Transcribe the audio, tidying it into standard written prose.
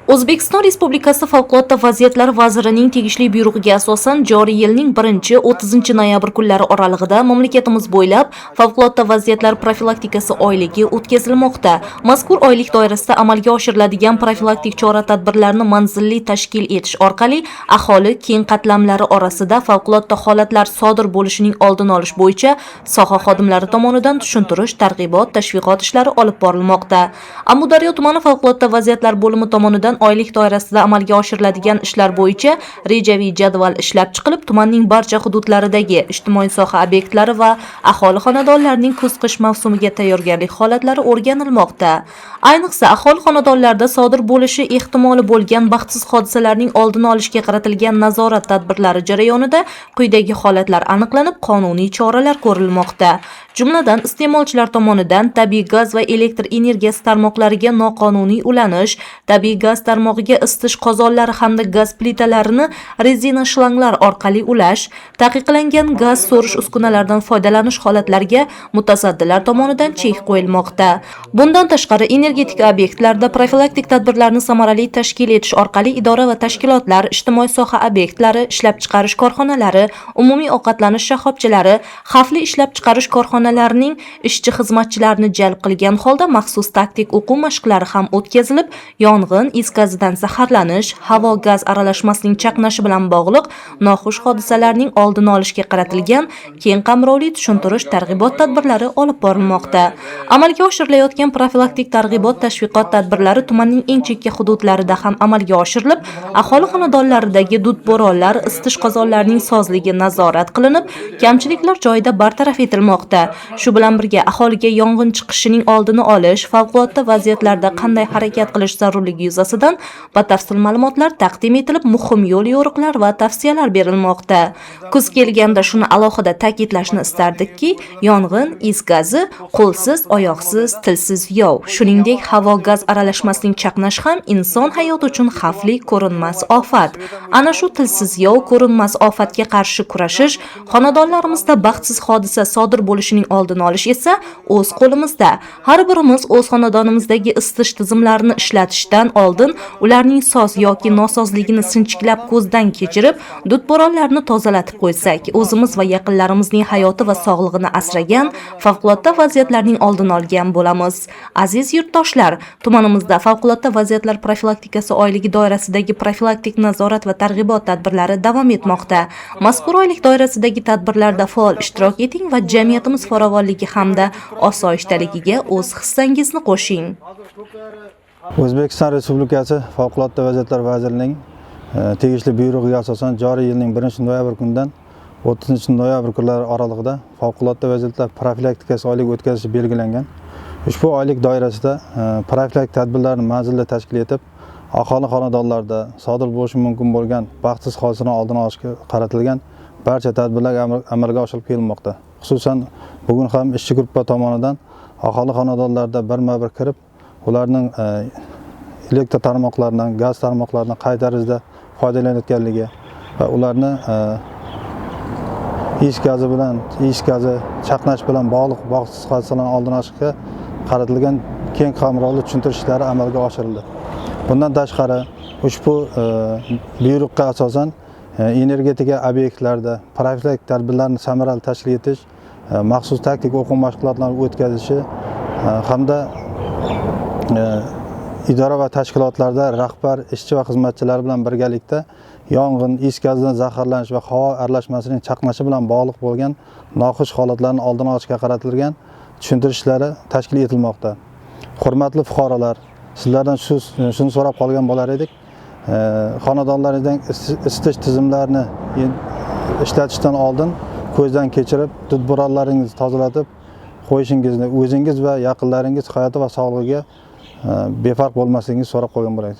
O'zbekiston Respublikasi Favqulodda vaziyatlar vazirining tegishli buyrug'iga asosan joriy yilning 1-30 noyabr kunlari oralig'ida mamlakatimiz bo'ylab favqulodda vaziyatlar profilaktikasi oyligi o'tkazilmoqda. Mazkur oylik doirasida amalga oshiriladigan profilaktik chora-tadbirlarni manzilli tashkil etish orqali aholi keng qatlamlari orasida favqulodda holatlar sodir bo'lishining oldini olish bo'yicha soha xodimlari tomonidan tushuntirish, targ'ibot, tashviqot ishlari olib borilmoqda. Amudaryo tumani favqulodda vaziyatlar bo'limi tomonidan oylik doirasida amalga oshiriladigan ishlar bo'yicha rejaviy jadval ishlab chiqilib, tumanning barcha hududlaridagi ijtimoiy soha obyektlari va aholi xonadonlarining kuz-qish mavsumiga tayyorgarlik holatlari o'rganilmoqda. Ayniqsa, aholi xonadonlarida sodir bo'lishi ehtimoli bo'lgan baxtsiz hodisalarning oldini olishga qaratilgan nazorat tadbirlari jarayonida quyidagi holatlar aniqlanib, qonuniy choralar ko'rilmoqda. Jumladan, iste'molchilar tomonidan tabiiy gaz va elektr energiyasi tarmoqlariga noqonuniy ulanish, tabiiy gaz tarmog'iga isitish qozonlari hamda gaz plitalarini rezina shlanglar orqali ulash, taqiqlangan gaz so'rish uskunalaridan foydalanish holatlariga mutasaddilar tomonidan chek qo'yilmoqda. Bundan tashqari, energetika obyektlarida profilaktik tadbirlarni samarali tashkil etish orqali idora va tashkilotlar, ijtimoiy soha obyektlari, ishlab chiqarish korxonalari, umumiy ovqatlanish shoxobchalari, xavfli ishlab chiqarish korxonalarining ishchi xizmatchilarini jalb qilgan holda maxsus taktik o'quv mashqlari ham o'tkazilib, yong'in, is gazidan zaharlanish, havo gaz aralashmasining chaqnashi bilan bog'liq noxush hodisalarning oldini olishga qaratilgan keng qamrovli tushuntirish, targ'ibot tadbirlari olib borilmoqda. Amalga oshirilayotgan profilaktik targ'ibot tashviqot tadbirlari tumanning eng chekka hududlarida ham amalga oshirilib, aholi xonadonlaridagi dud bo'ronlar, isitish qozonlarining sozligi nazorat qilinib, kamchiliklar joyida bartaraf etilmoqda. Shu bilan birga, aholiga yong'in chiqishining oldini olish, favqulodda vaziyatlarda qanday harakat qilish zarurligi yuzasidan batafsil ma'lumotlar taqdim etilib, muhim yo'l yo'riqlar va tavsiyalar berilmoqda. Kuz kelganda shuni alohida ta'kidlashni istardikki, yong'in, is gazi qo'lsiz, oyoqsiz, tilsiz yov. Shuningdek, havo gaz aralashmasining chaqnashi ham inson hayoti uchun xavfli ko'rinmas ofat. Ana shu tilsiz yov, ko'rinmas ofatga qarshi kurashish, xonadonlarimizda baxtsiz hodisa sodir bo'lishining oldini olish esa o'z qo'limizda. Har birimiz o'z xonadonimizdagi isitish tizimlarini ishlatishdan oldin ularning soz yoki nosozligini sinchiklab ko'zdan kechirib, dud bo'ronlarni tozalatib qo'ysak, o'zimiz va yaqinlarimizning hayoti va sog'lig'ini asragan, favqulodda vaziyatlarning oldini olgan bo'lamiz. Aziz yurtdoshlar, tumanimizda favqulodda vaziyatlar profilaktikasi oyligi doirasidagi profilaktik nazorat va targ'ibot tadbirlari davom etmoqda. Mazkur oylik doirasidagi tadbirlarda faol ishtirok eting va jamiyatimiz farovonligi hamda osoyishtaligiga o'z hissangizni qo'shing. O'zbekiston Respublikasi Favqulodda vaziyatlar vazirining tegishli buyrug'iga asosan joriy yilning 1 noyabr kunidan 30 noyabr kunlari oralig'ida favqulodda vaziyatlar profilaktikasi oyligi o'tkazilishi belgilangan. Ushbu oylik doirasida profilaktik tadbirlarni manzilli tashkil etib, aholi xonadonlarida sodir bo'lishi mumkin bo'lgan baxtsiz hodisalarni oldini olishga qaratilgan barcha tadbirlar amalga oshirilib kelinmoqda. Xususan, bugun ham ishchi guruh tomonidan aholi xonadonlarida birma-bir kirib, ularning elektr tarmoqlaridan, gaz tarmoqlaridan qay tarzda foydalanayotganligi va ularni is gazi bilan, is gazi chaqnash bilan bog'liq baxtsiz hodisalarni oldini olishga qaratilgan keng qamrovli tushuntirish ishlari amalga oshirildi. Bundan tashqari, ushbu buyruqqa asosan energetika obyektlarida profilaktik tadbirlarni samarali tashkil etish, maxsus taktik o'quv mashg'ulotlarini o'tkazishi hamda idora va tashkilotlarda rahbar, ishchi va xizmatchilar bilan birgalikda yong'in, is gazidan zaharlanish va havo aralashmasining chaqnashi bilan bog'liq bo'lgan noxush holatlarni oldini olishga qaratilgan tushuntirish ishlari tashkil etilmoqda. Hurmatli fuqarolar, sizlardan shuni so'rab qolgan bo'lar edik. Xonadonlaringizdan isitish tizimlarini ishlatishdan oldin ko'zdan kechirib, dud bo'ronlaringizni tozalatib qo'yishingizni, o'zingiz va yaqinlaringiz hayoti va sog'lig'iga befarq bo'lmasligingizni so'rab qolgan bo'lar edik.